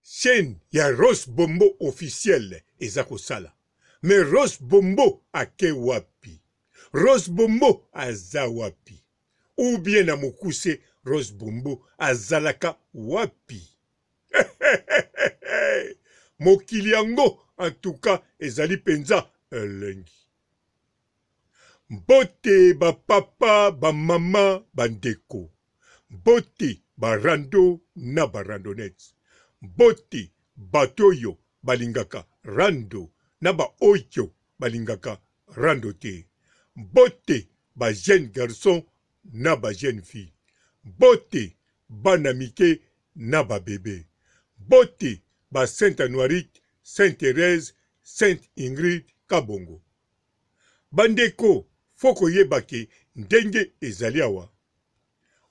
Chaine ya Rose Bombo officiel eza kosala mais Rose Bombo ake wapi? Rose Bombo aza wapi? Ou bien na mokuse Rose Bombo azalaka wapi? Mokili yango en tout cas ezali penza elengi. Mbote ba papa, ba mama, ba ndeko. Mbote ba rando na ba randonnettes. Mbote bato oyo balingaka rando na ba oyo balingaka rando te. Mbote ba jeunes garçons na ba jeunes filles. Mbote bana mike na ba bebe. Mbote ba Saint Anuarite, Saint Therèse, Sainte Ingrid Kabongo. Ba ndeko faut koyeba ke ndenge ezali awa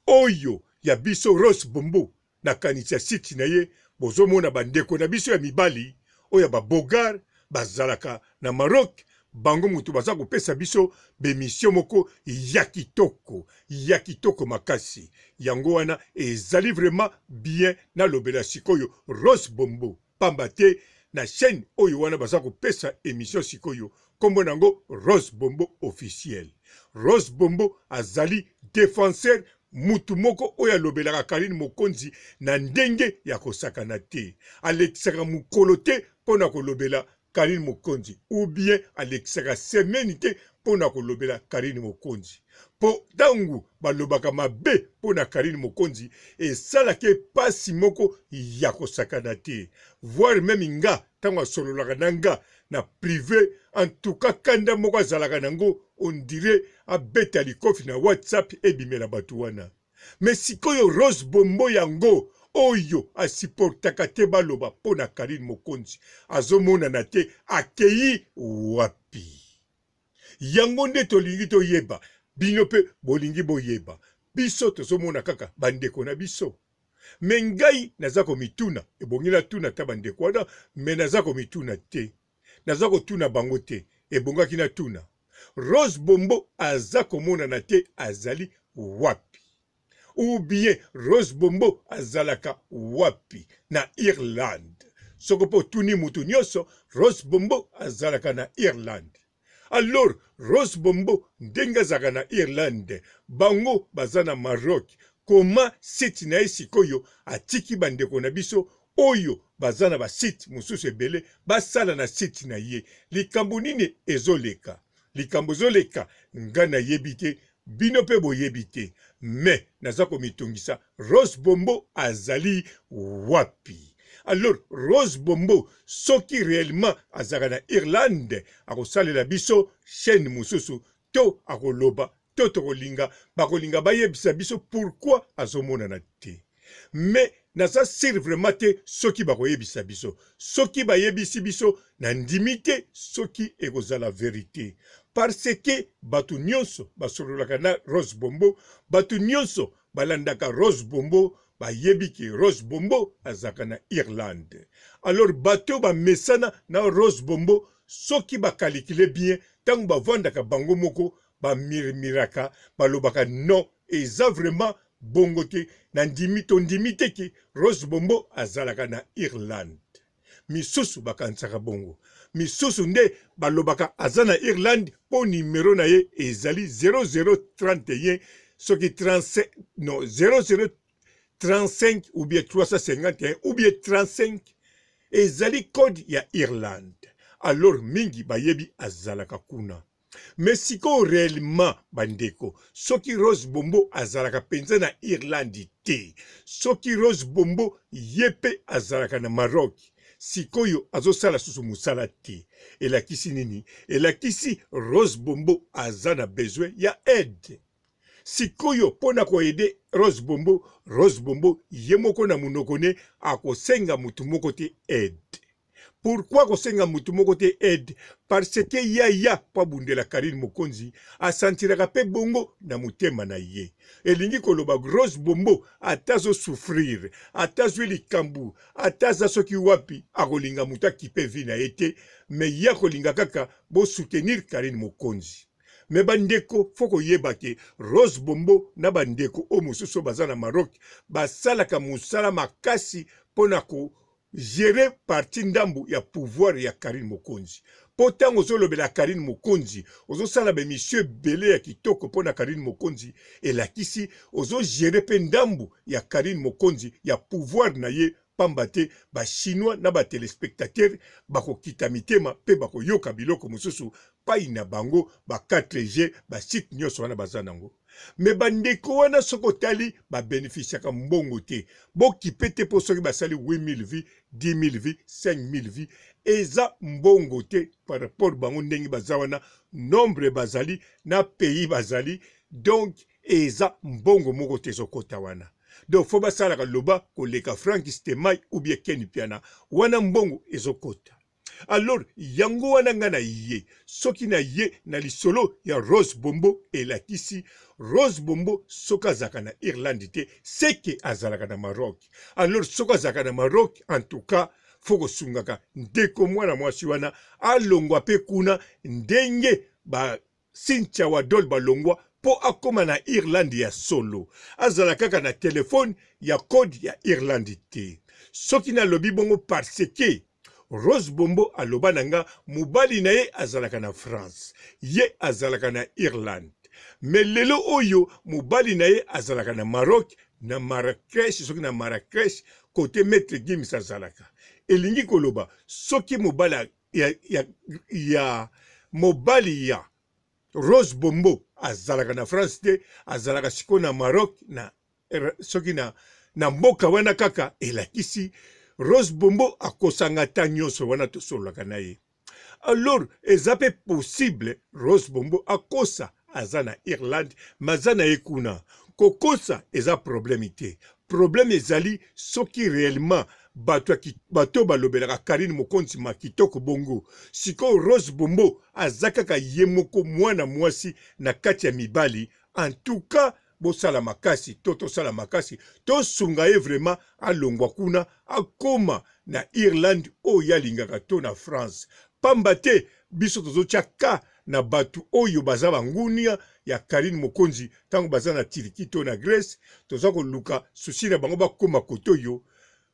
oyo ya biso Rose Bombo na kanisi ya site na ye bozomona ba ndeko na biso ya mibali oyo ya ba beaugar bazalaka na Maroc bango mutu baza kopesa biso b'emission moko ya kitoko ya kitoko makasi yango wana ezali vraiment bien nalobela sikoyo Rose Bombo pamba te na chaine oyo wana baza kopesa emission sikoyo kombo na yango Rose Bombo officiel. Rose Bombo azali defenseur mutu moko oyo alobelaka Carine Mokonzi na ndenge ya kosakana te. Alekisaka mukolo te pona kolobela Carine Mokonzi ou bien alekisaka semaine te pona kolobela Carine Mokonzi. Po tangu balobaka mabe pona Carine Mokonzi esalaka ye pasi moko ya kosakana te. Voir meme nga tangu asololaka na nga na prive en tout cas kanda moko azalaka nango on dirait abeta likofi na WhatsApp ebimela batu wana. Mais sikoyo Rose Bombo yango oyo a supportaka te baloba pona Carine Mokonzi azomonana te akeyi wapi? Yango nde tolingi toyeba, bino pe bolingi boyeba. Biso tozomona kaka ba ndeko na biso. Mais ngai naza komituna, ebongi natuna ata ba ndeko wana, mais naza komituna te. Naza kotuna bango te, ebongaki natuna. Rose Bombo aza komonana te azali wapi? Ou bien Rose Bombo azalaka wapi? Na Irlande. Soko pe otuni mutu nionso, Rose Bombo azalaka na Irlande. Alors Rose Bombo ndenge azalaka na Irlande, bango baza na Maroc, comment site na ye sikoyo atiki ba ndeko na biso oyo baza na ba site mosusu ebele basala na site na ye? Likambo nini ezoleka? Likambo ezoleka nga nayebi te, bino pe boyebi te mais naza komitungisa Rose Bombo azali wapi? Alors Rose Bombo soki reellement azalaka na Irlande akosalela biso chaine mosusu to akoloba to tokolinga bakolinga bayebisa biso pourquoi azomonana te mais naza sur vraiment te soki bakoyebisa biso soki bayebisi biso nandimi te soki ekozala verite parce que bato nyonso basololaka na Rose Bombo bato nyonso balandaka Rose Bombo bayebi ke Rose Bombo azalaka na Irlande alors bato oyo bamesana na Rose Bombo soki ba calculer bien tango bavandaka bango moko ba murmuraka balobaka non eza vraiment bongo te nandimi tondimi te ke Rose Bombo azalaka na Irlande misusu bakanisaka bongo misusu nde balobaka aza na Irlande mpo numero na ye ezali 0031 soki 35 non 0035 ou bien 351 ou bien 35 ezali code ya Irlande alors mingi bayebi azalaka kuna Mais sikoyo reellement ba ndeko soki Rose Bombo azalaka penza na Irlande te, soki Rose Bombo ye pe azalaka na Maroc, sikoyo azosala susu musala te, elakisi nini? Elakisi Rose Bombo aza na besoin ya aide. Sikoyo pona ko aider Rose Bombo, Rose Bombo ye moko na munoko ne akosenga mutu moko te aide. Pourquoi kosenga mutu moko te aide? Parce que ye aya po abundela Carine Mokonzi, a sentiraka pe bongo na motema na ye. Elingi koloba Rose Bombo ata azo souffrir, ata azui likambu, ata aza soki wapi, akolinga mutu akipe vie na ye te, mais ye akolinga kaka bo soutenir Carine Mokonzi. Mais ba ndeko faut koyeba ke Rose Bombo na ba ndeko oyo mosusu oyo baza na Maroc basalaka musala makasi pona ko. gérer parti ndambu ya pouvoir ya Carine Mokonzi. Po tango ozolobela Carine Mokonzi, ozosala ba emission ebele ya kitoko pona Carine Mokonzi, elakisi ozo gérer pe ndambu ya Carine Mokonzi ya pouvoir na ye, pamba te ba chinois na ba telespectateurs bakokita mitema pe bakoyoka biloko mosusu pai na bango, ba 4G, ba site nyonso wana baza nango. Mais ba ndeko wana soki otali ba beneficiaka mbongo te. Bokipe te po soki basali 8000 vues, 10000 vues, 5000 vues eza mbongo te par rapport bango ndenge baza wana, nombre bazali na pays bazali, donc eza mbongo moko te ezokota wana. Donc faut basalaka loba koleka Franck Stemay ou bien Ken Mpiana, wana mbongo ezokota. Alors yango wana nga na ye soki na ye na lisolo ya Rose Bombo elakisi Rose Bombo soki azalaka na Irlande te seke azalaka na Maroc. Alors soki azalaka na Maroc en tout cas faut kosungaka ndeko mwana mwasi wana alongwa pe kuna ndenge ba Cynthia Wadol balongwa po akoma na Irlande ya solo. Azala kaka na telephone ya code ya Irlande te. Soki nalobi bongo parce que Rose Bombo aloba na nga mobali na ye azalaka na France, ye azalaka na Irlande. Mais lelo oyo mobali na ye azalaka na Maroc, na Marrakech, soki na Marrakech cote Maitre Gims azalaka. Elingi koloba soki mobali ya, ya, ya mobali ya Rose Bombo azalaka na France te, azalaka sikoyo na Maroc na soki na, na mboka wana kaka elakisi Rose Bombo akosanga ata nyonso wana tosololaka na ye. Alors eza pe possible Rose Bombo akosa aza na Irlande mais aza na ye kuna. Kokosa eza problème te. Problème ezali soki réellement bato ya bato oyo balobelaka Carine Mokonzi ma kitoko bongo. Sikoyo Rose Bombo aza kaka ye moko mwana mwasi na kati ya mibali. En tout cas bosala makasi to tosala makasi tosunga ye vraiment alongwa kuna akoma na Irlande oyo ye alingaka to na France. Pamba te biso tozotia ka na batu oyo baza ba ngunia ya Carine Mokonzi tango baza na Turquie to na Grèce, toza koluka souci na bango bakoma kote oyo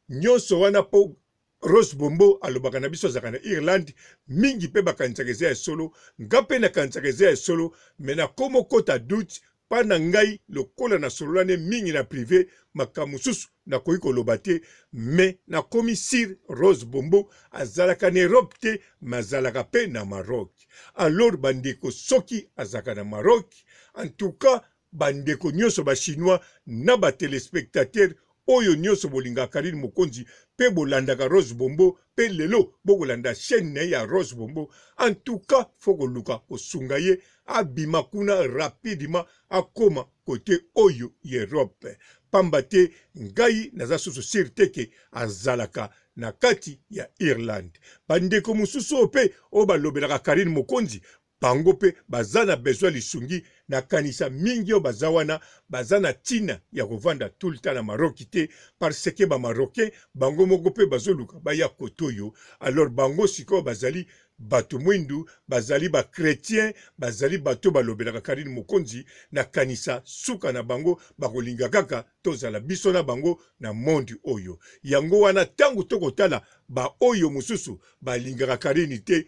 nyonso wana po Rose Bombo alobaka na biso azalaka na Irlande, mingi pe bakanisaka eza ya solo, nga pe nakanisaka eza ya solo, mais nakomo kota doute pa na ngai lokola na solola ne mingi na prive, makambo mosusu nakoki koloba te, mais nakomi sur Rose Bombo azalaka na Europe te mais azalaka pe na Maroc. Alors ba ndeko soki azalaka na Maroc, en tout cas ba ndeko nionso ba chinois na ba telespectateurs oyo nionso bolingaka Carine Mokonzi pe bolandaka Rose Bombo pe lelo bokolanda chaine na ye ya Rose Bombo, en tout cas faut koluka kosunga ye abima kuna rapidement akoma cote oyo y'Europe pamba te ngai naza susu sur te ke azalaka na kati ya Irlande. Ba ndeko mosusu oyo pe oyo balobelaka Carine Mokonzi bango pe baza na besoin lisungi, nakanisa mingi oyo baza wana baza na tina ya kovanda tout le temps na Maroc te parce que ba marocains bango moko pe bazoluka baya cote oyo, alors bango sikoyo bazali bato mwindu, bazali ba chretiens, bazali bato balobelaka Carine Mokonzi, nakanisa suka na bango bakolinga kaka tozala biso na bango na monde oyo. Yango wana tango tokotala ba oyo mosusu balingaka Carine te,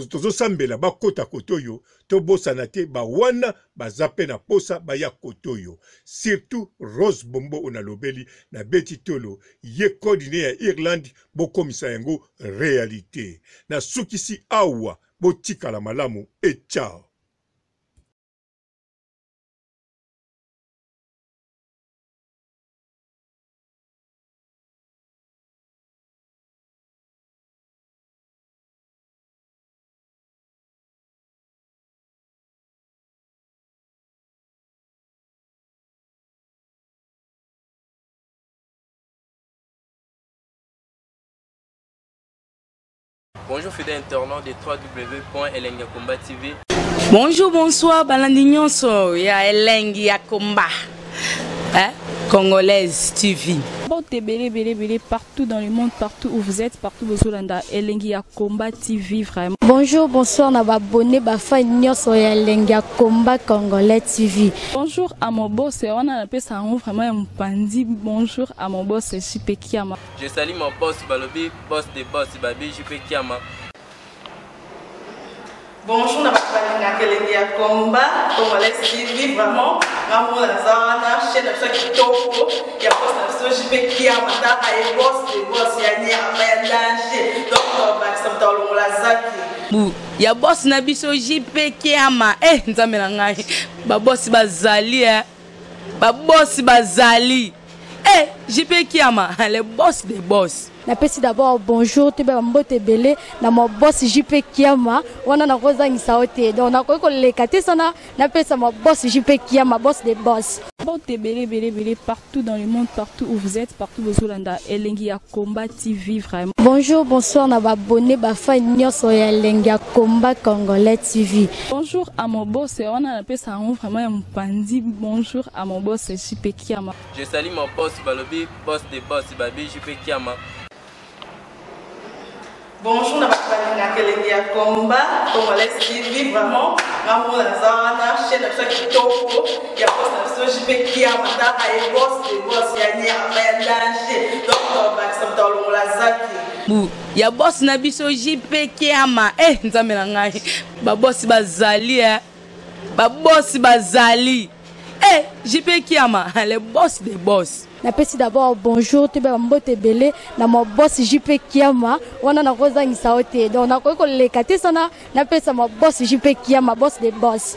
tozosambela bakota kote oyo, tobosana te ba wana baza pe na posa baya kote oyo, surtout Rose Bombo oyo nalobeli, nabeti tolo ye code ne ya Irlande bokomisa yango realite. Nasukisi awa, botikala malamu et ciao. Bonjour fidèles internautes de www.elengiyakomba TV. Bonjour, bonsoir, balandi nyonso ya elengi ya komba. Hein? Congolaise TV. Mbote ebele ebele ebele partout dans le monde, partout où vous êtes, partout bozolanda Elengi ya Combat TV vraiment. Bonjour, bonsoir na ba abonné ba fan nyonso ya Elengi ya Combat Congolais TV. Bonjour à mon boss, wana napesa yango vraiment ya mopanzi. Bonjour à mon boss JP Kiama. Je salue mon boss balobi boss de boss babi JP Kiama. Bonjour na bato balingaka elengi ya combat congolais TV vraiment nga moko naza wana chaîne na biso ya kitoko ya boss na biso JP Kiama tala ye boss de boss ya nyama ya danger donc tobakisa moto alongola zaki Bu ya boss na biso JP Kiama eh nzambe na ngai ba boss bazali eh ba boss bazali eh JP Kiama le boss des boss. Napesi d'abord bonjour toyeba ba mbote ebele na ma boss JP Kiama wana nakozangisa yo te donc nakoki koleka te sana napesa ma boss JP Kiama boss des boss. Mbote ebele ebele ebele partout dans le monde, partout où vous êtes, partout bozolanda Elengi ya Combat TV vraiment. Bonjour, bonsoir na ba abonné ba fan nyonso ya Elengi ya Combat Congolais TV. Bonjour à mon boss, wana napesa yango vraiment ya mopanzi. Bonjour à mon boss JP Kiama. Je salue mon boss balobi boss de boss babi JP Kiama. Bonjour na bato balingaka elengi ya combat congolais TV vraiment nga moko naza wana chaîne na biso ya kitoko ya boss na biso JP Kiama tala ye boss de boss ya nyama ya danger donc tobakisa moto alongola zaki Bu ya boss na biso JP Kiama eh nzambe na ngai ba boss bazali eh ba boss bazali eh JP Kiama le boss des boss. Napesi d'abord bonjour toyeba ba mbote ebele na ma boss JP Kiama wana nakozangisa yo te donc nakoki koleka te sana napesa ma boss JP Kiama boss des boss.